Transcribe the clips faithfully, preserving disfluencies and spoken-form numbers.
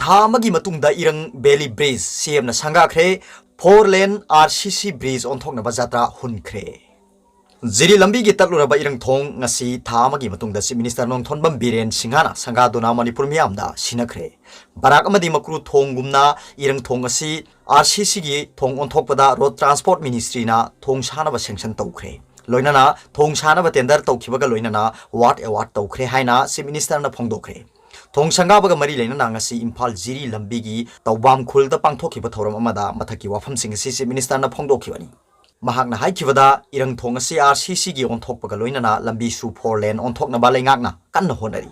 ꯊꯥ ꯑꯃꯒꯤ ꯃꯇꯨꯡꯗ ꯏꯔꯪ ꯚꯦꯂꯤ ꯕ꯭ꯔꯤꯖ ꯁꯦꯝꯅ ꯁꯪꯒꯥꯈ꯭ꯔꯦ꯫ Four lane R C C bridge ꯑꯣꯟꯊꯣꯛꯅꯕ ꯖꯥꯇ꯭ꯔꯥ ꯍꯨꯟꯈ꯭ꯔꯦ꯫ ꯖꯤꯔꯤ ꯂꯝꯕꯤꯒꯤ ꯇꯠꯂꯨꯔꯕ ꯏꯔꯪ ꯊꯣꯡ ꯉꯁꯤ ꯊꯥ ꯑꯃꯒꯤ ꯃꯇꯨꯡꯗ Chief Minister ꯅꯣꯡꯊꯣꯟꯕꯝ ꯕꯤꯔꯦꯟ ꯁꯤꯡꯍꯅ ꯁꯪꯒꯥꯗꯨꯅ ꯃꯅꯤꯄꯨꯔ ꯃꯤꯌꯥꯝꯗ ꯁꯤꯟꯅꯈ꯭ꯔꯦ꯫ ꯕꯔꯥꯛ ꯑꯃꯗꯤ ꯃꯀ꯭ꯔꯨ ꯊꯣꯡꯒꯨꯝꯅ ꯏꯔꯪ ꯊꯣꯡ ꯑꯁꯤ R C C ꯒꯤ ꯊꯣꯡ ꯑꯣꯟꯊꯣꯛꯄꯗ Road Transport Ministry ꯅ ꯊꯣꯡ ꯁꯥꯅꯕ sanction ꯇꯧꯈ꯭ꯔꯦ꯫ ꯂꯣꯏꯅꯅ ꯊꯣꯡ ꯁꯥꯅꯕ tender ꯇꯧꯈꯤꯕꯒ ꯂꯣꯏꯅꯅ work award ꯇꯧꯈ꯭ꯔꯦ ꯍꯥꯏꯅ Chief Minister ꯅ ꯐꯣꯡꯗꯣꯛꯈ꯭ꯔꯦ꯫ ꯊꯣꯡ ꯁꯪꯒꯥꯕꯒ ꯃꯔꯤ ꯂꯩꯅꯅ ꯉꯁꯤ ꯏꯝꯐꯥꯜ ꯖꯤꯔꯤ ꯂꯝꯕꯤꯒꯤ ꯇꯧꯕꯥꯝ ꯈꯨꯜꯗ ꯄꯥꯡꯊꯣꯛꯈꯤꯕ ꯊꯧꯔꯝ ꯑꯃꯗ ꯃꯊꯛꯀꯤ ꯋꯥꯐꯝꯁꯤꯡ ꯑꯁꯤ Chief Minister ꯅ ꯐꯣꯡꯗꯣꯛꯈꯤꯕꯅꯤ꯫ ꯃꯍꯥꯛꯅ ꯍꯥꯏꯈꯤꯕꯗ, ꯏꯔꯪ ꯊꯣꯡ ꯑꯁꯤ R C C ꯒꯤ ꯑꯣꯟꯊꯣꯛꯄꯒ ꯂꯣꯏꯅꯅ ꯂꯝꯕꯤꯁꯨ four lane ꯑꯣꯟꯊꯣꯛꯅꯕ ꯂꯩꯉꯥꯛꯅ ꯀꯟꯅ ꯍꯣꯠꯅꯔꯤ꯫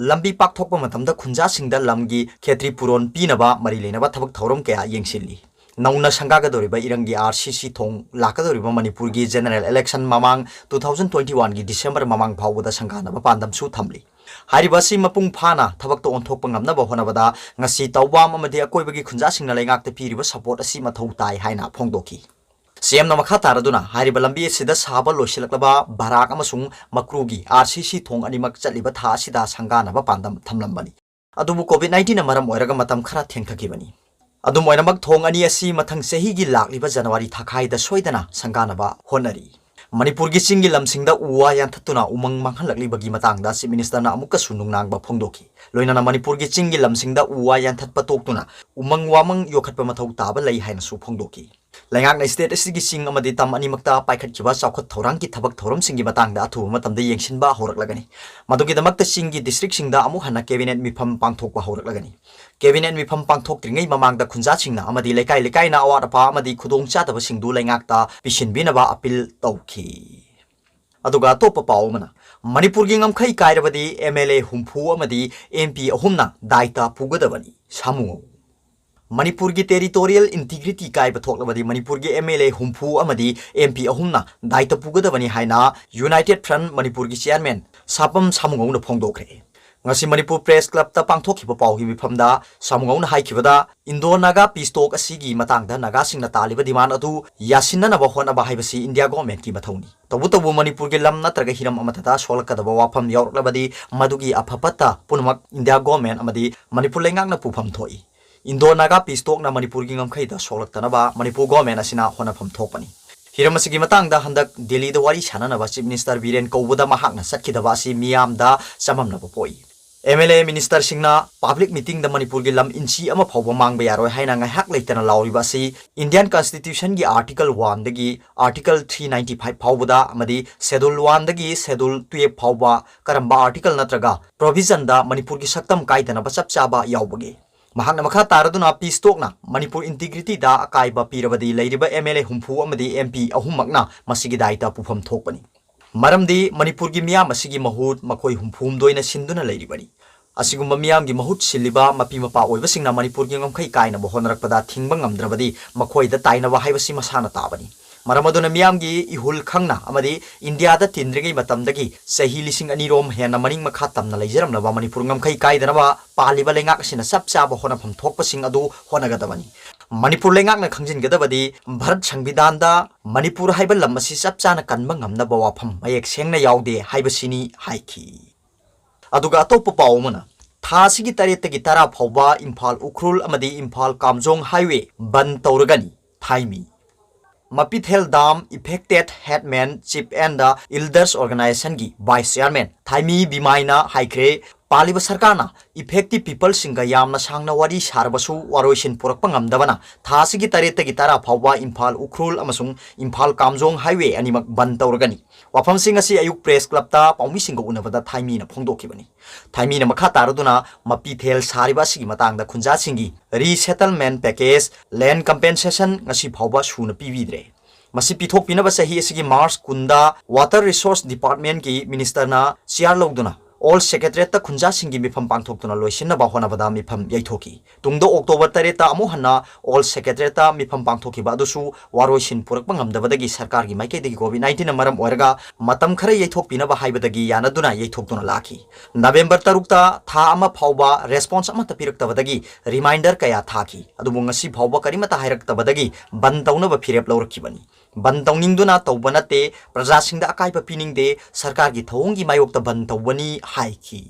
ꯂꯝꯕꯤ ꯄꯥꯛꯊꯣꯛꯄ ꯃꯇꯝꯗ ꯈꯨꯟꯖꯥꯁꯤꯡꯗ ꯂꯝꯒꯤ ꯈꯦꯇ꯭ꯔꯤ ꯄꯨꯔꯣꯟ ꯄꯤꯅꯕ ꯃꯔꯤ ꯂꯩꯅꯕ ꯊꯕꯛ ꯊꯧꯔꯝ ꯀꯌꯥ ꯌꯦꯡꯁꯤꯜꯂꯤ꯫ ꯅꯧꯅ ꯁꯪꯒꯥꯒꯗꯧꯔꯤꯕ ꯏꯔꯪꯒꯤ R C C ꯊꯣꯡ ꯂꯥꯛꯀꯗꯧꯔꯤꯕ ꯃꯅꯤꯄꯨꯔꯒꯤ general election ꯃꯃꯥꯡ two thousand twenty one ꯒꯤ December ꯃꯃꯥꯡ ꯐꯥꯎꯕꯗ ꯁꯪꯒꯥꯅꯕ ꯄꯥꯟꯗꯝꯁꯨ ꯊꯝꯂꯤ꯫ ꯍꯥꯏꯔꯤꯕ ꯑꯁꯤ ꯃꯄꯨꯡ ꯐꯥꯅ ꯊꯕꯛꯇ ꯑꯣꯟꯊꯣꯛꯄ ꯉꯝꯅꯕ ꯍꯣꯠꯅꯕꯗ ꯉꯁꯤ ꯇꯧꯕꯥꯝ ꯑꯃꯗꯤ ꯑꯀꯣꯏꯕꯒꯤ ꯈꯨꯟꯖꯥꯁꯤꯡꯅ ꯂꯩꯉꯥꯛꯇ ꯄꯤꯔꯤꯕ support ꯑꯁꯤ ꯃꯊꯧ ꯇꯥꯏ ꯍꯥꯏꯅ ꯐꯣꯡꯗꯣꯛꯈꯤ꯫ ꯁꯤ ꯑꯦꯝꯅ ꯃꯈꯥ ꯇꯥꯔꯗꯨꯅ ꯍꯥꯏꯔꯤꯕ ꯂꯝꯕꯤ ꯑꯁꯤꯗ ꯁꯥꯕ ꯂꯣꯏꯁꯤꯜꯂꯛꯂꯕ ꯕꯔꯥꯛ ꯑꯃꯁꯨꯡ ꯃꯀ꯭ꯔꯨꯒꯤ R C C ꯊꯣꯡ ꯑꯅꯤꯃꯛ ꯆꯠꯂꯤꯕ ꯊꯥ ꯑꯁꯤꯗ ꯁꯪꯒꯥꯅꯕ ꯄꯥꯟꯗꯝ ꯊꯝꯂꯝꯕꯅꯤ꯫ ꯑꯗꯨꯕꯨ COVID nineteen ꯅ ꯃꯔꯝ ꯑꯣꯏꯔꯒ ꯃꯇꯝ ꯈꯔ ꯊꯦꯡꯊꯈꯤꯕꯅꯤ꯫ ꯑꯗꯨꯝ ꯑꯣꯏꯅꯃꯛ, ꯊꯣꯡ ꯑꯅꯤ ꯑꯁꯤ ꯃꯊꯪ ꯆꯍꯤꯒꯤ ꯂꯥꯛꯂꯤꯕ ꯖꯅꯋꯥꯔꯤ ꯊꯥꯈꯥꯏꯗ ꯁꯣꯏꯗꯅ ꯁꯪꯒꯥꯅꯕ ꯍꯣꯠꯅꯔꯤ꯫ ꯃꯅꯤꯄꯨꯔꯒꯤ ꯆꯤꯡꯒꯤ ꯂꯝꯁꯤꯡꯗ ꯎ ꯋꯥ ꯌꯥꯟꯊꯠꯇꯨꯅ ꯎꯃꯪ ꯃꯥꯡꯍꯜꯂꯛꯂꯤꯕꯒꯤ ꯃꯇꯥꯡꯗ Chief Minister ꯅ ꯑꯃꯨꯛꯀꯁꯨ ꯅꯨꯡꯅꯥꯡꯕ ꯐꯣꯡꯗꯣꯛꯈꯤ꯫ ꯂꯣꯏꯅꯅ ꯃꯅꯤꯄꯨꯔꯒꯤ ꯆꯤꯡꯒꯤ ꯂꯝꯁꯤꯡꯗ ꯎ ꯋꯥ ꯌꯥꯟꯊꯠꯄ ꯇꯣꯛꯇꯨꯅ ꯎꯃꯪ ꯋꯥꯃꯪ ꯌꯣꯛꯈꯠꯄ ꯃꯊꯧ ꯇꯥꯕ ꯂꯩ ꯍꯥꯏꯅꯁꯨ ꯐꯣꯡꯗꯣꯛꯈꯤ꯫ ꯂꯩꯉꯥꯛꯅ state ꯑꯁꯤꯒꯤ ꯆꯤꯡ ꯑꯃꯗꯤ ꯇꯝ ꯑꯅꯤꯃꯛꯇ ꯄꯥꯏꯈꯠꯈꯤꯕ ꯆꯥꯎꯈꯠ ꯊꯧꯔꯥꯡꯒꯤ ꯊꯕꯛ ꯊꯧꯔꯝꯁꯤꯡꯒꯤ ꯃꯇꯥꯡꯗ ꯑꯊꯨꯕ ꯃꯇꯝꯗ ꯌꯦꯡꯁꯤꯟꯕ ꯍꯧꯔꯛꯂꯒꯅꯤ꯫ ꯃꯗꯨꯒꯤꯗꯃꯛꯇ ꯆꯤꯡꯒꯤ district ꯁꯤꯡꯗ ꯑꯃꯨꯛ ꯍꯟꯅ cabinet ꯃꯤꯐꯝ ꯄꯥꯡꯊꯣꯛꯄ ꯍꯧꯔꯛꯂꯒꯅꯤ꯫ Cabinet ꯃꯤꯐꯝ ꯄꯥꯡꯊꯣꯛꯇ꯭ꯔꯤꯉꯩ ꯃꯃꯥꯡꯗ ꯈꯨꯟꯖꯥꯁꯤꯡꯅ ꯑꯃꯗꯤ ꯂꯩꯀꯥꯏ ꯂꯩꯀꯥꯏꯅ ꯑꯋꯥꯠ ꯑꯄꯥ ꯑꯃꯗꯤ ꯈꯨꯗꯣꯡꯆꯥꯗꯕꯁꯤꯡꯗꯨ ꯂꯩꯉꯥꯛꯇ ꯄꯤꯁꯤꯟꯕꯤꯅꯕ appeal ꯇꯧꯈꯤ꯫ ꯑꯗꯨꯒ ꯑꯇꯣꯞꯄ ꯄꯥꯎ ꯑꯃꯅ, ꯃꯅꯤꯄꯨꯔꯒꯤ ꯉꯝꯈꯩ ꯀꯥꯏꯔꯕꯗꯤ M L A ꯍꯨꯝꯐꯨ ꯑꯃꯗꯤ M P ꯑꯍꯨꯝꯅ ꯗꯥꯏꯇ ꯄꯨꯒꯗꯕꯅꯤ꯫ ꯁꯥꯃꯨ꯫ ꯃꯅꯤꯄꯨꯔꯒꯤ territorial integrity ꯀꯥꯏꯕ ꯊꯣꯛꯂꯕꯗꯤ ꯃꯅꯤꯄꯨꯔꯒꯤ M L A ꯍꯨꯝꯐꯨ ꯑꯃꯗꯤ M P ꯑꯍꯨꯝꯅ ꯗꯥꯏꯇ ꯄꯨꯒꯗꯕꯅꯤ ꯍꯥꯏꯅ United Front ꯃꯅꯤꯄꯨꯔꯒꯤ chairman ꯁꯥꯄꯝ ꯁꯥꯃꯨꯉꯧꯅ ꯐꯣꯡꯗꯣꯛꯈ꯭ꯔꯦ꯫ ꯉꯁꯤ ꯃꯅꯤꯄꯨꯔ ꯄ꯭ꯔꯦꯁ ꯀ꯭ꯂꯕꯇ ꯄꯥꯡꯊꯣꯛꯈꯤꯕ ꯄꯥꯎꯒꯤ ꯃꯤꯐꯝꯗ ꯁꯥꯃꯨꯉꯧꯅ ꯍꯥꯏꯈꯤꯕꯗ, ꯏꯟꯗꯣ ꯅꯥꯒꯥ ꯄꯤꯁ ꯇꯣꯛ ꯑꯁꯤꯒꯤ ꯃꯇꯥꯡꯗ ꯅꯥꯒꯥꯁꯤꯡꯅ ꯇꯥꯜꯂꯤꯕ ꯗꯤꯃꯥꯟ ꯑꯗꯨ ꯌꯥꯁꯤꯟꯅꯅꯕ ꯍꯣꯠꯅꯕ ꯍꯥꯏꯕꯁꯤ ꯏꯟꯗꯤꯌꯥ ꯒꯣꯚꯔꯟꯃꯦꯟꯠꯀꯤ ꯃꯊꯧꯅꯤ꯫ ꯇꯧꯕꯇꯕꯨ ꯃꯅꯤꯄꯨꯔꯒꯤ ꯂꯝ ꯅꯠꯇ꯭ꯔꯒ ꯍꯤꯔꯝ ꯑꯃꯠꯇꯗ ꯁꯣꯛꯂꯛꯀꯗꯕ ꯋꯥꯐꯝ ꯌꯥꯎꯔꯛꯂꯕꯗꯤ ꯃꯗꯨꯒꯤ ꯑꯐ ꯐꯠꯇ ꯄꯨꯝꯅꯃꯛ ꯏꯟꯗꯤꯌꯥ ꯒꯣꯚꯔꯟꯃꯦꯟꯠ ꯑꯃꯗꯤ ꯃꯅꯤꯄꯨꯔ ꯂꯩꯉꯥꯛꯅ ꯄꯨꯐꯝ ꯊꯣꯛꯏ꯫ ꯏꯟꯗꯣ ꯅꯥꯒꯥ ꯄꯤꯁ ꯇꯣꯛꯅ ꯃꯅꯤꯄꯨꯔꯒꯤ ꯉꯝꯈꯩꯗ ꯁꯣꯛꯂꯛꯇꯅꯕ ꯃꯅꯤꯄꯨꯔ ꯒꯣꯚꯔꯟꯃꯦꯟꯠ ꯑꯁꯤꯅ ꯍꯣꯠꯅꯐꯝ ꯊꯣꯛꯄꯅꯤ꯫ ꯍꯤꯔꯝ ꯑꯁꯤꯒꯤ ꯃꯇꯥꯡꯗ ꯍꯟꯗꯛ ꯗꯦꯜꯂꯤꯗ ꯋꯥꯔꯤ ꯁꯥꯅꯅꯕ ꯆꯤꯐ ꯃꯤꯅꯤꯁꯇꯔ ꯕꯤꯔꯦꯟ ꯀꯧꯕꯗ ꯃꯍꯥꯛꯅ ꯆꯠꯈꯤꯗꯕ ꯑꯁꯤ ꯃꯤꯌꯥꯝꯗ ꯆꯃꯝꯅꯕ ꯄꯣꯛꯏ꯫ ꯑꯦꯝ ꯑꯦꯜ ꯑꯦ ꯃꯤꯅꯤꯁꯇꯔꯁꯤꯡꯅ ꯄꯕ꯭ꯂꯤꯛ ꯃꯤꯇꯤꯡꯗ ꯃꯅꯤꯄꯨꯔꯒꯤ ꯂꯝ ꯏꯟꯆꯤ ꯑꯃ ꯐꯥꯎꯕ ꯃꯥꯡꯕ ꯌꯥꯔꯣꯏ ꯍꯥꯏꯅ ꯉꯥꯏꯍꯥꯛ ꯂꯩꯇꯅ ꯂꯥꯎꯔꯤꯕ ꯑꯁꯤ ꯏꯟꯗꯤꯌꯥꯟ ꯀꯟꯁꯇꯤꯇ꯭ꯌꯨꯁꯟꯒꯤ ꯑꯥꯔꯇꯤꯀꯜ ꯋꯥꯟꯗꯒꯤ ꯑꯥꯔꯇꯤꯀꯜ ꯊ꯭ꯔꯤ ꯅꯥꯏꯟꯇꯤ ꯐꯥꯏꯚ ꯐꯥꯎꯕꯗ ꯑꯃꯗꯤ ꯁꯦꯗꯨꯜ ꯋꯥꯟꯗꯒꯤ ꯁꯦꯗꯨꯜ ꯇꯨꯌꯦꯜꯐ ꯐꯥꯎꯕ ꯀꯔꯝꯕ ꯑꯥꯔꯇꯤꯀꯜ ꯅꯠꯇ꯭ꯔꯒ ꯄ꯭ꯔꯣꯚꯤꯖꯟꯗ ꯃꯅꯤꯄꯨꯔꯒꯤ ꯁꯛꯇꯝ ꯀꯥꯏꯗꯅꯕ ꯆꯞ ꯆꯥꯕ ꯌꯥꯎꯕꯒꯦ? ꯃꯍꯥꯛꯅ ꯃꯈꯥ ꯇꯥꯔꯗꯨꯅ ꯄꯤꯁ ꯇꯣꯛꯅ ꯃꯅꯤꯄꯨꯔ ꯏꯟꯇꯤꯒ꯭ꯔꯤꯇꯤꯗ ꯑꯀꯥꯏꯕ ꯄꯤꯔꯕꯗꯤ ꯂꯩꯔꯤꯕ ꯑꯦꯝ ꯑꯦꯜ ꯑꯦ ꯍꯨꯝꯐꯨ ꯑꯃꯗꯤ ꯑꯦꯝ ꯄꯤ ꯑꯍꯨꯝꯃꯛꯅ ꯃꯁꯤꯒꯤ ꯗꯥꯏꯇ ꯄꯨꯐꯝ ꯊꯣꯛꯄꯅꯤ꯫ ꯃꯔꯝꯗꯤ ꯃꯅꯤꯄꯨꯔꯒꯤ ꯃꯤꯌꯥꯝ ꯑꯁꯤꯒꯤ ꯃꯍꯨꯠ ꯃꯈꯣꯏ ꯍꯨꯝꯐꯨꯍꯨꯝꯗꯣꯏꯅ ꯁꯤꯟꯗꯨꯅ ꯂꯩꯔꯤꯕꯅꯤ꯫ ꯑꯁꯤꯒꯨꯝꯕ ꯃꯤꯌꯥꯝꯒꯤ ꯃꯍꯨꯠ ꯁꯤꯜꯂꯤꯕ ꯃꯄꯤ ꯃꯄꯥ ꯑꯣꯏꯕꯁꯤꯡꯅ ꯃꯅꯤꯄꯨꯔꯒꯤ ꯉꯝꯈꯩ ꯀꯥꯏꯅꯕ ꯍꯣꯠꯅꯔꯛꯄꯗ ꯊꯤꯡꯕ ꯉꯝꯗ꯭ꯔꯕꯗꯤ ꯃꯈꯣꯏꯗ ꯇꯥꯏꯅꯕ ꯍꯥꯏꯕꯁꯤ ꯃꯁꯥꯅ ꯇꯥꯕꯅꯤ꯫ ꯃꯔꯝ ꯑꯗꯨꯅ ꯃꯤꯌꯥꯝꯒꯤ ꯏꯍꯨꯜ ꯈꯪꯅ ꯑꯃꯗꯤ ꯏꯟꯗꯤꯌꯥꯗ ꯇꯤꯟꯗ꯭ꯔꯤꯉꯩ ꯃꯇꯝꯗꯒꯤ ꯆꯍꯤ ꯂꯤꯁꯤꯡ ꯑꯅꯤꯔꯣꯝ ꯍꯦꯟꯅ ꯃꯅꯤꯡ ꯃꯈꯥ ꯇꯝꯅ ꯂꯩꯖꯔꯝꯂꯕ ꯃꯅꯤꯄꯨꯔ ꯉꯝꯈꯩ ꯀꯥꯏꯗꯅꯕ ꯄꯥꯜꯂꯤꯕ ꯂꯩꯉꯥꯛ ꯑꯁꯤꯅ ꯆꯞ ꯆꯥꯕ ꯍꯣꯠꯅꯐꯝ ꯊꯣꯛꯄꯁꯤꯡ ꯑꯗꯨ ꯍꯣꯠꯅꯒꯗꯕꯅꯤ꯫ ꯃꯅꯤꯄꯨꯔ ꯂꯩꯉꯥꯛꯅ ꯈꯪꯖꯤꯟꯒꯗꯕꯗꯤ ꯚꯥꯔꯠ ꯁꯪꯕꯤꯙꯥꯟꯗ ꯃꯅꯤꯄꯨꯔ ꯍꯥꯏꯕ ꯂꯝ ꯑꯁꯤ ꯆꯞ ꯆꯥꯅ ꯀꯟꯕ ꯉꯝꯅꯕ ꯋꯥꯐꯝ ꯃꯌꯦꯛ ꯁꯦꯡꯅ ꯌꯥꯎꯗꯦ ꯍꯥꯏꯕꯁꯤꯅꯤ ꯍꯥꯏꯈꯤ꯫ ꯑꯗꯨꯒ ꯑꯇꯣꯞꯄ ꯄꯥꯎ ꯑꯃꯅ, ꯊꯥ ꯑꯁꯤꯒꯤ ꯇꯔꯦꯠꯇꯒꯤ ꯇꯔꯥ ꯐꯥꯎꯕ ꯏꯝꯐꯥꯜ ꯎꯈ꯭ꯔꯨꯜ ꯑꯃꯗꯤ ꯏꯝꯐꯥꯜ ꯀꯥꯝꯖꯣꯡ ꯍꯥꯏꯋꯦ ꯕꯟ ꯇꯧꯔꯒꯅꯤ, ꯊꯥꯏꯃꯤ꯫ ꯃꯄꯤꯊꯦꯜ dam affected headmen chief and elders ꯑꯣꯔꯒꯅꯥꯏꯖꯦꯁꯟꯒꯤ ꯚꯥꯏꯁ ꯆꯤꯌꯥꯔꯃꯦꯟ ꯊꯥꯏꯃꯤ ꯕꯤꯃꯥꯏꯅ ꯍꯥꯏꯈ꯭ꯔꯦ, ꯄꯥꯜꯂꯤꯕ ꯁꯔꯀꯥꯔꯅ ꯏꯐꯦꯛꯇꯤꯞ ꯄꯤꯄꯜꯁꯤꯡꯒ ꯌꯥꯝꯅ ꯁꯥꯡꯅ ꯋꯥꯔꯤ ꯁꯥꯔꯕꯁꯨ ꯋꯥꯔꯣꯏꯁꯤꯟ ꯄꯨꯔꯛꯄ ꯉꯝꯗꯕꯅ ꯊꯥ ꯑꯁꯤꯒꯤ ꯇꯔꯦꯠꯇꯒꯤ ꯇꯔꯥ ꯐꯥꯎꯕ ꯏꯝꯐꯥꯜ ꯎꯈ꯭ꯔꯨꯜ ꯑꯃꯁꯨꯡ ꯏꯝꯐꯥꯜ ꯀꯥꯝꯖꯣꯡ ꯍꯥꯏꯋꯦ ꯑꯅꯤꯃꯛ ꯕꯟ ꯇꯧꯔꯒꯅꯤ꯫ ꯋꯥꯐꯝꯁꯤꯡ ꯑꯁꯤ ꯑꯌꯨꯛ ꯄ꯭ꯔꯦꯁ ꯀ꯭ꯂꯕꯇ ꯄꯥꯎꯃꯤꯁꯤꯡꯒ ꯎꯅꯕꯗ ꯊꯥꯏꯃꯤꯅ ꯐꯣꯡꯗꯣꯛꯈꯤꯕꯅꯤ꯫ ꯊꯥꯏꯃꯤꯅ ꯃꯈꯥ ꯇꯥꯔꯗꯨꯅ ꯃꯄꯤꯊꯦꯜ ꯁꯥꯔꯤꯕ ꯑꯁꯤꯒꯤ ꯃꯇꯥꯡꯗ ꯈꯨꯟꯖꯥꯁꯤꯡꯒꯤ ꯔꯤꯁꯦꯇꯜꯃꯦꯟ ꯄꯦꯀꯦꯖ, ꯂꯦꯟ ꯀꯝꯄꯦꯟꯁꯦꯁꯟ ꯉꯁꯤ ꯐꯥꯎꯕ ꯁꯨꯅ ꯄꯤꯕꯤꯗ꯭ꯔꯦ꯫ ꯃꯁꯤ ꯄꯤꯊꯣꯛꯄꯤꯅꯕ ꯆꯍꯤ ꯑꯁꯤꯒꯤ ꯃꯥꯔꯆ ꯀꯨꯟꯗ ꯋꯥꯇꯔ ꯔꯤꯁꯣꯔꯁ ꯗꯤꯄꯥꯔꯠꯃꯦꯟꯒꯤ ꯃꯤꯅꯤꯁꯇꯔꯅ ꯆꯤꯌꯥꯔ ꯂꯧꯗꯨꯅ ꯑꯣꯜ ꯁꯦꯀ꯭ꯔꯦꯇꯔꯤꯌꯦꯠꯇ ꯈꯨꯟꯖꯥꯁꯤꯡꯒꯤ ꯃꯤꯐꯝ ꯄꯥꯡꯊꯣꯛꯇꯨꯅ ꯂꯣꯏꯁꯤꯟꯅꯕ ꯍꯣꯠꯅꯕꯗ ꯃꯤꯐꯝ ꯌꯩꯊꯣꯛꯈꯤ꯫ ꯇꯨꯡꯗ ꯑꯣꯛꯇꯣꯕꯔ ꯇꯔꯦꯠꯇ ꯑꯃꯨꯛ ꯍꯟꯅ ꯑꯣꯜ ꯁꯦꯀ꯭ꯔꯦꯇꯔꯤꯌꯦꯠꯇ ꯃꯤꯐꯝ ꯄꯥꯡꯊꯣꯛꯈꯤꯕ ꯑꯗꯨꯁꯨ ꯋꯥꯔꯣꯏꯁꯤꯟ ꯄꯨꯔꯛꯄ ꯉꯝꯗꯕꯗꯒꯤ ꯁꯔꯀꯥꯔꯒꯤ ꯃꯥꯏꯀꯩꯗꯒꯤ COVID nineteenꯅ ꯃꯔꯝ ꯑꯣꯏꯔꯒ ꯃꯇꯝ ꯈꯔ ꯌꯩꯊꯣꯛꯄꯤꯅꯕ ꯍꯥꯏꯕꯗꯒꯤ ꯌꯥꯅꯗꯨꯅ ꯌꯩꯊꯣꯛꯇꯨꯅ ꯂꯥꯛꯈꯤ꯫ ꯅꯕꯦꯝꯕꯔ ꯇꯔꯨꯛꯇ ꯊꯥ ꯑꯃ ꯐꯥꯎꯕ ꯔꯦꯁꯄꯣꯟꯁ ꯑꯃꯠꯇ ꯄꯤꯔꯛꯇꯕꯗꯒꯤ ꯔꯤꯃꯥꯏꯟꯗꯔ ꯀꯌꯥ ꯊꯥꯈꯤ, ꯑꯗꯨꯕꯨ ꯉꯁꯤ ꯐꯥꯎꯕ ꯀꯔꯤꯃꯠꯇ ꯍꯥꯏꯔꯛꯇꯕꯗꯒꯤ ꯕꯟ ꯇꯧꯅꯕ ꯐꯤꯔꯦꯞ ꯂꯧꯔꯛꯈꯤꯕꯅꯤ꯫ ꯕꯟ ꯇꯧꯅꯤꯡꯗꯨꯅ ꯇꯧꯕ ꯅꯠꯇꯦ, ꯄ꯭ꯔꯖꯥꯁꯤꯡꯗ ꯑꯀꯥꯏꯕ ꯄꯤꯅꯤꯡꯗꯦ, ꯁꯔꯀꯥꯔꯒꯤ ꯊꯧꯑꯣꯡꯒꯤ ꯃꯥꯌꯣꯛꯇ ꯕꯟ ꯇꯧꯕꯅꯤ ꯍꯥꯏꯈꯤ꯫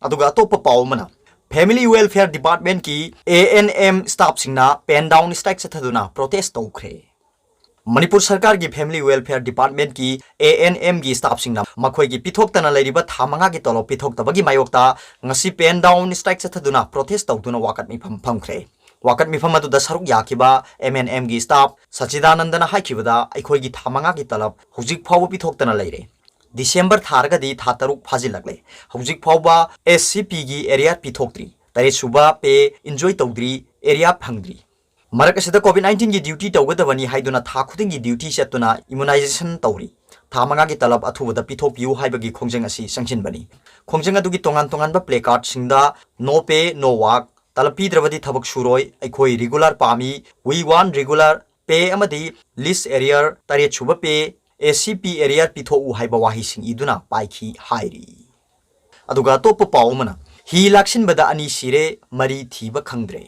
ꯑꯗꯨꯒ ꯑꯇꯣꯞꯄ ꯄꯥꯎ ꯑꯃꯅ, Family Welfare Departmentꯀꯤ ANM staffꯁꯤꯡꯅ pen down strike ꯆꯠꯊꯗꯨꯅ ꯄ꯭ꯔꯣꯇꯦꯁ ꯇꯧꯈ꯭ꯔꯦ꯫ ꯃꯅꯤꯄꯨꯔ ꯁꯔꯀꯥꯔꯒꯤ Family Welfare Departmentꯀꯤ ANMꯒꯤ staffꯁꯤꯡꯅ ꯃꯈꯣꯏꯒꯤ ꯄꯤꯊꯣꯛꯇꯅ ꯂꯩꯔꯤꯕ ꯊꯥ ꯃꯉꯥꯒꯤ ꯇꯣꯂꯣꯞ ꯄꯤꯊꯣꯛꯇꯕꯒꯤ ꯃꯥꯌꯣꯛꯇ ꯉꯁꯤ pen down strike ꯆꯠꯊꯗꯨꯅ ꯄ꯭ꯔꯣꯇꯦꯁ ꯇꯧꯗꯨꯅ ꯋꯥꯀꯠ ꯃꯤꯐꯝ ꯐꯝꯈ꯭ꯔꯦ꯫ ꯋꯥꯀꯠ ꯃꯤꯐꯝ ꯑꯗꯨꯗ ꯁꯔꯨꯛ ꯌꯥꯈꯤꯕ MNMꯒꯤ staff ꯁꯆꯤꯗꯥꯅꯟꯗꯅ ꯍꯥꯏꯈꯤꯕꯗ, ꯑꯩꯈꯣꯏꯒꯤ ꯊꯥ ꯃꯉꯥꯒꯤ ꯇꯂꯕ ꯍꯧꯖꯤꯛ ꯐꯥꯎꯕ ꯄꯤꯊꯣꯛꯇꯅ ꯂꯩꯔꯦ꯫ ꯗꯤꯁꯦꯝꯕꯔ ꯊꯥꯔꯒꯗꯤ ꯊꯥ ꯇꯔꯨꯛ ꯐꯥꯖꯤꯜꯂꯛꯂꯦ꯫ ꯍꯧꯖꯤꯛ ꯐꯥꯎꯕ SCPꯒꯤ arrear ꯄꯤꯊꯣꯛꯇ꯭ꯔꯤ꯫ ꯇꯔꯦꯠ ꯁꯨꯕ pay enjoy ꯇꯧꯗ꯭ꯔꯤ, arrear ꯐꯪꯗ꯭ꯔꯤ꯫ ꯃꯔꯛ ꯑꯁꯤꯗ COVID nineteenꯒꯤ duty ꯇꯧꯒꯗꯕꯅꯤ ꯍꯥꯏꯗꯨꯅ ꯊꯥ ꯈꯨꯗꯤꯡꯒꯤ duty ꯆꯠꯇꯨꯅ immunization ꯇꯧꯔꯤ꯫ ꯊꯥ ꯃꯉꯥꯒꯤ ꯇꯂꯕ ꯑꯊꯨꯕꯗ ꯄꯤꯊꯣꯛꯄꯤꯌꯨ ꯍꯥꯏꯕꯒꯤ ꯈꯣꯡꯖꯪ ꯑꯁꯤ ꯆꯪꯁꯤꯟꯕꯅꯤ꯫ ꯈꯣꯡꯖꯪ ꯑꯗꯨꯒꯤ ꯇꯣꯉꯥꯟ ꯇꯣꯉꯥꯟꯕ placardꯁꯤꯡꯗ "No pay, no work", "ꯇꯂꯕ ꯄꯤꯗ꯭ꯔꯕꯗꯤ ꯊꯕꯛ ꯁꯨꯔꯣꯏ", "ꯑꯩꯈꯣꯏ regular ꯄꯥꯝꯃꯤ", "We want regular pay" ꯑꯃꯗꯤ "Lease arrear", "ꯇꯔꯦꯠ ꯁꯨꯕ pay", "SCP arrear ꯄꯤꯊꯣꯛꯎ" ꯍꯥꯏꯕ ꯋꯥꯍꯩꯁꯤꯡ ꯏꯗꯨꯅ ꯄꯥꯏꯈꯤ ꯍꯥꯏꯔꯤ꯫ ꯑꯗꯨꯒ ꯑꯇꯣꯞꯄ ꯄꯥꯎ ꯑꯃꯅ, "ꯍꯤ ꯂꯥꯛꯁꯤꯟꯕꯗ ꯑꯅꯤ ꯁꯤꯔꯦ, ꯃꯔꯤ ꯊꯤꯕ ꯈꯪꯗ꯭ꯔꯦ"꯫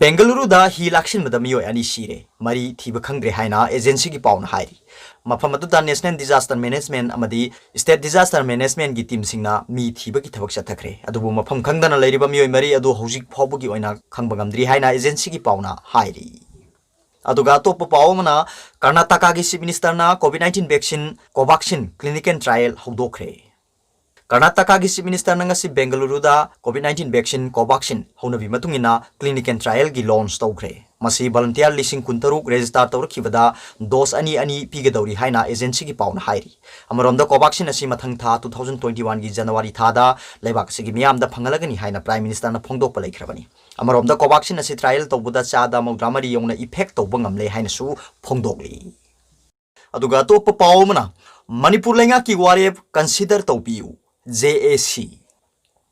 ꯕꯦꯡꯒꯂꯨꯔꯨꯗ ꯍꯤ ꯂꯥꯛꯁꯤꯟꯕꯗ ꯃꯤꯑꯣꯏ ꯑꯅꯤ ꯁꯤꯔꯦ, ꯃꯔꯤ ꯊꯤꯕ ꯈꯪꯗ꯭ꯔꯦ ꯍꯥꯏꯅ agencyꯒꯤ ꯄꯥꯎꯅ ꯍꯥꯏꯔꯤ꯫ ꯃꯐꯝ ꯑꯗꯨꯗ National Disaster Management ꯑꯃꯗꯤ State Disaster Managementꯒꯤ teamꯁꯤꯡꯅ ꯃꯤ ꯊꯤꯕꯒꯤ ꯊꯕꯛ ꯆꯠꯊꯈ꯭ꯔꯦ꯫ ꯑꯗꯨꯕꯨ ꯃꯐꯝ ꯈꯪꯗꯅ ꯂꯩꯔꯤꯕ ꯃꯤꯑꯣꯏ ꯃꯔꯤ ꯑꯗꯨ ꯍꯧꯖꯤꯛ ꯐꯥꯎꯕꯒꯤ ꯑꯣꯏꯅ ꯈꯪꯕ ꯉꯝꯗ꯭ꯔꯤ ꯍꯥꯏꯅ agencyꯒꯤ ꯄꯥꯎꯅ ꯍꯥꯏꯔꯤ꯫ ꯑꯗꯨꯒ ꯑꯇꯣꯞꯄ ꯄꯥꯎ ꯑꯃꯅ, ꯀꯔꯅꯥꯇꯀꯥꯒꯤ Chief Ministerꯅ COVID nineteen vaccine Covaxin clinical trial ꯍꯧꯗꯣꯛꯈ꯭ꯔꯦ꯫ ꯀꯔꯅꯥꯇꯀꯥꯒꯤ Chief Ministerꯅ ꯉꯁꯤ ꯕꯦꯡꯒꯂꯨꯔꯨꯗ COVID nineteen vaccine Covaxin ꯍꯧꯅꯕꯤ ꯃꯇꯨꯡ ꯏꯟꯅ clinical trialꯒꯤ launch ꯇꯧꯈ꯭ꯔꯦ꯫ ꯃꯁꯤ volunteer ꯂꯤꯁꯤꯡ ꯀꯨꯟꯇꯔꯨꯛ register ꯇꯧꯔꯛꯈꯤꯕꯗ dose ꯑꯅꯤ ꯑꯅꯤ ꯄꯤꯒꯗꯧꯔꯤ ꯍꯥꯏꯅ agencyꯒꯤ ꯄꯥꯎꯅ ꯍꯥꯏꯔꯤ꯫ ꯑꯃꯔꯣꯝꯗ, Covaxin ꯑꯁꯤ ꯃꯊꯪ ꯊꯥ two thousand twenty oneꯒꯤ January ꯊꯥꯗ ꯂꯩꯕꯥꯛ ꯑꯁꯤꯒꯤ ꯃꯤꯌꯥꯝꯗ ꯐꯪꯍꯜꯂꯒꯅꯤ ꯍꯥꯏꯅ Prime Ministerꯅ ꯐꯣꯡꯗꯣꯛꯄ ꯂꯩꯈ꯭ꯔꯕꯅꯤ꯫ ꯑꯃꯔꯣꯝꯗ, Covaxin ꯑꯁꯤ trial ꯇꯧꯕꯗ ꯆꯥꯗ ꯃꯧꯗ꯭ꯔꯥ ꯃꯔꯤ ꯌꯧꯅ effect ꯇꯧꯕ ꯉꯝꯂꯦ ꯍꯥꯏꯅꯁꯨ ꯐꯣꯡꯗꯣꯛꯂꯤ꯫ ꯑꯗꯨꯒ ꯑꯇꯣꯞꯄ ꯄꯥꯎ ꯑꯃꯅ, ꯃꯅꯤꯄꯨꯔ ꯂꯩꯉꯥꯛꯀꯤ ꯋꯥꯔꯦꯞ consider ꯇꯧꯕꯤꯌꯨ꯫ J A C,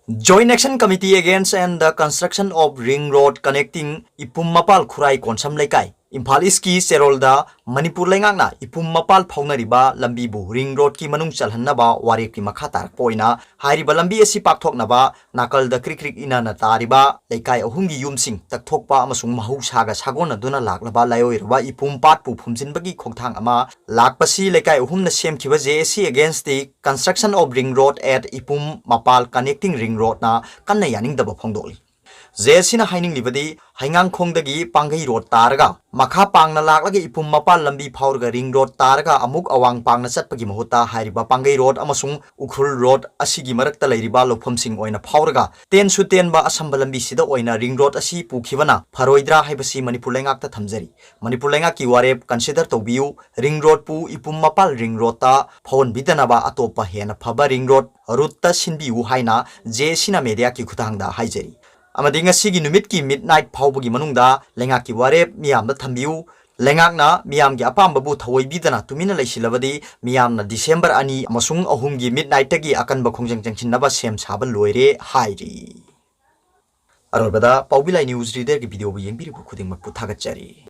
Joint Action Committee Against and the Construction of Ring Road Connecting ꯏꯄꯨꯝ ꯃꯄꯥꯜ ꯈꯨꯔꯥꯏ ꯀꯣꯟꯁꯝ ꯂꯩꯀꯥꯏ, ꯏꯝꯐꯥꯜ ꯏꯁꯀꯤ ꯆꯦꯔꯣꯜꯗ ꯃꯅꯤꯄꯨꯔ ꯂꯩꯉꯥꯛꯅ ꯏꯄꯨꯝ ꯃꯄꯥꯜ ꯐꯥꯎꯅꯔꯤꯕ ꯂꯝꯕꯤꯕꯨ ꯔꯤꯡ ꯔꯣꯗꯀꯤ ꯃꯅꯨꯡ ꯆꯜꯍꯟꯅꯕ ꯋꯥꯔꯦꯞꯀꯤ ꯃꯈꯥ ꯇꯥꯔꯛꯄ ꯑꯣꯏꯅ ꯍꯥꯏꯔꯤꯕ ꯂꯝꯕꯤ ꯑꯁꯤ ꯄꯥꯛꯊꯣꯛꯅꯕ ꯅꯥꯀꯜꯗ ꯀ꯭ꯔꯤꯛ ꯀ꯭ꯔꯤꯛ ꯏꯅꯅ ꯇꯥꯔꯤꯕ ꯂꯩꯀꯥꯏ ꯑꯍꯨꯝꯒꯤ ꯌꯨꯝꯁꯤꯡ ꯇꯛꯊꯣꯛꯄ ꯑꯃꯁꯨꯡ ꯃꯍꯧꯁꯥꯒ ꯁꯥꯒꯣꯟꯅꯗꯨꯅ ꯂꯥꯛꯂꯕ ꯂꯥꯏꯑꯣꯏꯔꯕ ꯏꯄꯨꯝ ꯄꯥꯠꯄꯨ ꯐꯨꯝꯖꯤꯟꯕꯒꯤ ꯈꯣꯡꯊꯥꯡ ꯑꯃ ꯂꯥꯛꯄꯁꯤ ꯂꯩꯀꯥꯏ ꯑꯍꯨꯝꯅ ꯁꯦꯝꯈꯤꯕ J A C Against the Construction of Ring Road at ꯏꯄꯨꯝ ꯃꯄꯥꯜ Connecting Ring Roadꯅ ꯀꯟꯅ ꯌꯥꯅꯤꯡꯗꯕ ꯐꯣꯡꯗꯣꯛꯂꯤ꯫ J A Cꯅ ꯍꯥꯏꯅꯤꯡꯂꯤꯕꯗꯤ ꯍꯩꯉꯥꯡꯈꯣꯡꯗꯒꯤ ꯄꯥꯡꯒꯩ ꯔꯣꯗ ꯇꯥꯔꯒ ꯃꯈꯥ ꯄꯥꯡꯅ ꯂꯥꯛꯂꯒ ꯏꯄꯨꯝ ꯃꯄꯥꯜ ꯂꯝꯕꯤ ꯐꯥꯎꯔꯒ ꯔꯤꯡ ꯔꯣꯗ ꯇꯥꯔꯒ ꯑꯃꯨꯛ ꯑꯋꯥꯡ ꯄꯥꯡꯅ ꯆꯠꯄꯒꯤ ꯃꯍꯨꯠꯇ ꯍꯥꯏꯔꯤꯕ ꯄꯥꯡꯒꯩ ꯔꯣꯗ ꯑꯃꯁꯨꯡ ꯎꯈ꯭ꯔꯨꯜ ꯔꯣꯗ ꯑꯁꯤꯒꯤ ꯃꯔꯛꯇ ꯂꯩꯔꯤꯕ ꯂꯧꯐꯝꯁꯤꯡ ꯑꯣꯏꯅ ꯐꯥꯎꯔꯒ ꯇꯦꯟꯁꯨ ꯇꯦꯟꯕ ꯑꯁꯝꯕ ꯂꯝꯕꯤꯁꯤꯗ ꯑꯣꯏꯅ ꯔꯤꯡ ꯔꯣꯗ ꯑꯁꯤ ꯄꯨꯈꯤꯕꯅ ꯐꯔꯣꯏꯗ꯭ꯔꯥ ꯍꯥꯏꯕꯁꯤ ꯃꯅꯤꯄꯨꯔ ꯂꯩꯉꯥꯛꯇ ꯊꯝꯖꯔꯤ꯫ ꯃꯅꯤꯄꯨꯔ ꯂꯩꯉꯥꯛꯀꯤ ꯋꯥꯔꯦꯞ ꯀꯟꯁꯤꯗꯔ ꯇꯧꯕꯤꯌꯨ꯫ ꯔꯤꯡ ꯔꯣꯗꯄꯨ ꯏꯄꯨꯝ ꯃꯄꯥꯜ ꯔꯤꯡ ꯔꯣꯗꯇ ꯐꯥꯎꯍꯟꯕꯤꯗꯅꯕ ꯑꯇꯣꯞꯄ ꯍꯦꯟꯅ ꯐꯕ ꯔꯤꯡ ꯔꯣꯗ ꯔꯨꯠꯇ ꯁꯤꯟꯕꯤꯌꯨ ꯍꯥꯏꯅ J A Cꯅ ꯃꯦꯗꯤꯌꯥꯒꯤ ꯈꯨꯠꯊꯥꯡꯗ ꯍꯥꯏꯖꯔꯤ꯫ ꯑꯃꯗꯤ ꯉꯁꯤꯒꯤ ꯅꯨꯃꯤꯠꯀꯤ ꯃꯤꯗ ꯅꯥꯏꯠ ꯐꯥꯎꯕꯒꯤ ꯃꯅꯨꯡꯗ ꯂꯩꯉꯥꯛꯀꯤ ꯋꯥꯔꯦꯞ ꯃꯤꯌꯥꯝꯗ ꯊꯝꯕꯤꯌꯨ꯫ ꯂꯩꯉꯥꯛꯅ ꯃꯤꯌꯥꯝꯒꯤ ꯑꯄꯥꯝꯕꯕꯨ ꯊꯑꯣꯏꯕꯤꯗꯅ ꯇꯨꯃꯤꯟꯅ ꯂꯩꯁꯤꯜꯂꯕꯗꯤ ꯃꯤꯌꯥꯝꯅ ꯗꯤꯁꯦꯝꯕꯔ ꯑꯅꯤ ꯑꯃꯁꯨꯡ ꯑꯍꯨꯝꯒꯤ ꯃꯤꯗ ꯅꯥꯏꯠꯇꯒꯤ ꯑꯀꯟꯕ ꯈꯣꯡꯖꯪ ꯆꯪꯁꯤꯟꯅꯕ ꯁꯦꯝ ꯁꯥꯕ ꯂꯣꯏꯔꯦ ꯍꯥꯏꯔꯤ꯫ ꯑꯔꯣꯏꯕꯗ ꯄꯥꯎꯕꯤ ꯂꯥꯏ ꯅ꯭ꯌꯨꯁ ꯔꯤꯗꯔꯒꯤ ꯚꯤꯗꯤꯑꯣꯕꯨ ꯌꯦꯡꯕꯤꯔꯤꯕ ꯈꯨꯗꯤꯡꯃꯛꯄꯨ ꯊꯥꯒꯠꯆꯔꯤ꯫